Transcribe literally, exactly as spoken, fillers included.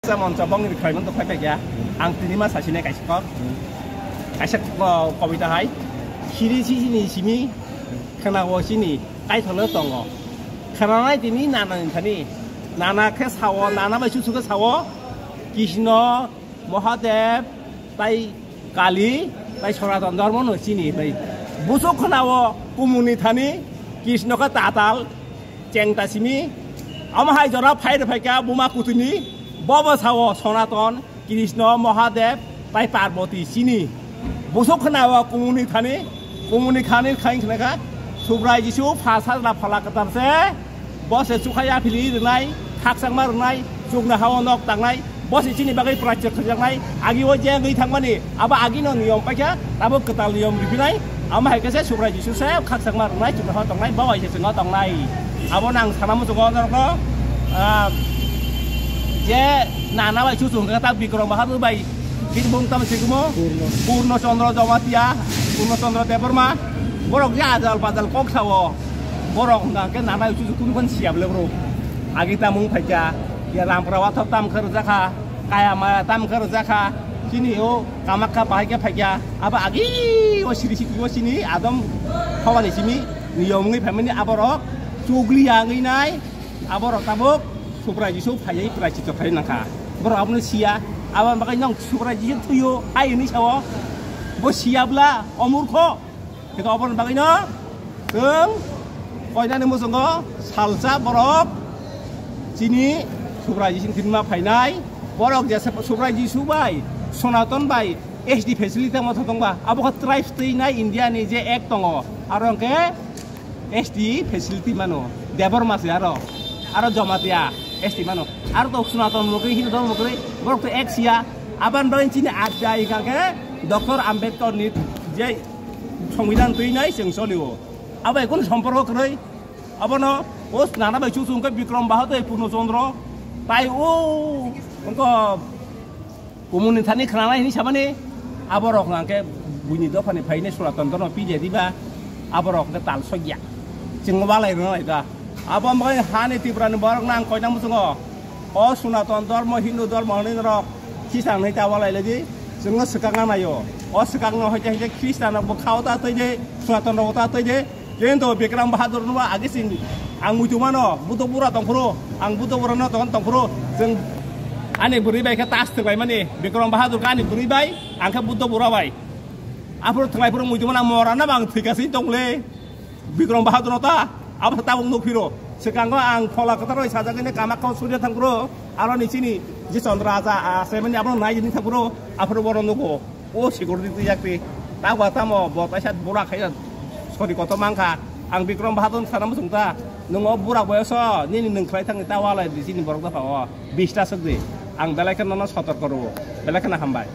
Sa moncho bongni khwlai mano khwlai kha. Ang tini ma sasine kaisa kok. Kaisa ko-, kobita hai. Siri si sini simi khana o sini kaitholo tongo. Khana nai tini nana ni thani. Nana khe sao, nana bai susu khe sao. Krishna, Mahadev, tai Kali, tai Sanatan Dharma no sini bai. Busuk khana o kumuni thani, Krishna khe tatal, chengta simi, omo hai jora phai rw phaikha buma kutuni, bobo sao Sanatan, Krishna, Mahadev, tai Parvati sini. Busuk khna o kumuni thani, kumuni khani khaing khnakha, Subrai Jisu, pha sajla phala kwtal se, bo se chukha yaphili rwnai, khakchangma rwnai, chukna hao nok tangnai, bo se chini bagwi prachir khaijaknai, agi o je wngwi thangmani, abo agi no niyom paikha, abo kwtal niyom riphinai, amo hai khe se Subrai Jisu se khakchangma rwnai, chukna hao tongnai, bo hai se chwngno tongnai. Abo nang sana muchungo norokno, ah, je nana bai chuchung khe ta Bikram Bahadur bai, bini bung tamo sikimo? Purno. Purno Chandra Jamatia, Purno Chandra Debbarma, borok je ajal bajal kok sao, borok hwnkha khe nana bai chuchung kunu kunu siya bwle bro. Agi tamung phaikha, ya Rampura wathok tam khe rwjakha, Kaya Maya tam khe rwjakha, chini o Kamakha bahai khe phaikha, abo agi o siri siki o chini adom hobani simi niyom wngwi phaimani aborok chukliya wngwi nai, aborok tabuk Subrai Jisu phaiwi praichito khai nangkha. Borok abono siya, aboni bagwi nang Subrai Jisu thwiyo hai hwnwi sao, bo siya bwla o murkho. Hingkhe oboni bagwino chwng koinani muchungo salsa borok chini Subrai Jisu thwima phainai. Borok jesa Subrai Jisu bai, Sonaton bai, S T facility tamo thotong ba. Abo khe tribes twi nai India ni je act tongo. Aro hingkhe S T facility mano. Debbarma se aro. Aro Jamatia S T mano. Aro to Sonaton mukri, Hindu mukri, borok to act siya. Aboni bagwi chini R T I hingkha khe Doctor Ambedkar ni je Songbidan twi nai chwng solio. Abo ekun somporko kwrwi. Abono o nana bai chuchung khe Bikram Bahadur, Purno Chandra. Tai o wngkha kumuni thani khwnanai hwnwi samani. Aborok hwnkhe buini dophani phainai Sonaton Dharma pije diba. Aborok hwnkhe tal sokya. Chwng walai rwna lai da. Abo wngkha hani Tripura ni borok nang koina muchungo. O Sonaton Dharma, Hindu Dharma hwnwi norok khichang hwnwi ta walai lagi, chwngno swkakna naio. O swkakno hoite hoite Khristan rok bo khao ta twi de, Sonaton rok ta twi de. Kintu Bikram Bahadur no agi sing ang muitu mano, Buddha bura tongphuru, ang Buddha bura no tong tongphuru, chwng ani bwrwi bai khe tas thwk bai mani, Bikram Bahadur khe ani bwrwi bai, ang khe Buddha bura bai. Aphuru thwngaiphuru muitu mano, mora na bang thwika si tong le. Bikram Bahadur no ta, abo tabuk nuk phiro. Swkango ang phola kwthar bai sajagwi ne Kamakha o surya thang phuru, aro ni chini je Chandra aja, a, semani abo nai ni thang phuru, aphuru boro nugo. O security twi jak ti. Ta ba tamo bo taisa bura khaiya sori koto mangkha. Ang Bikram Bahadur sana muchung ta. Nung o bura boyoso, nini nung khlai thangni ta walai di chini borok dopha o. Bista suk di. Ang belai khe nono sotor koro. Belai khe na hambai.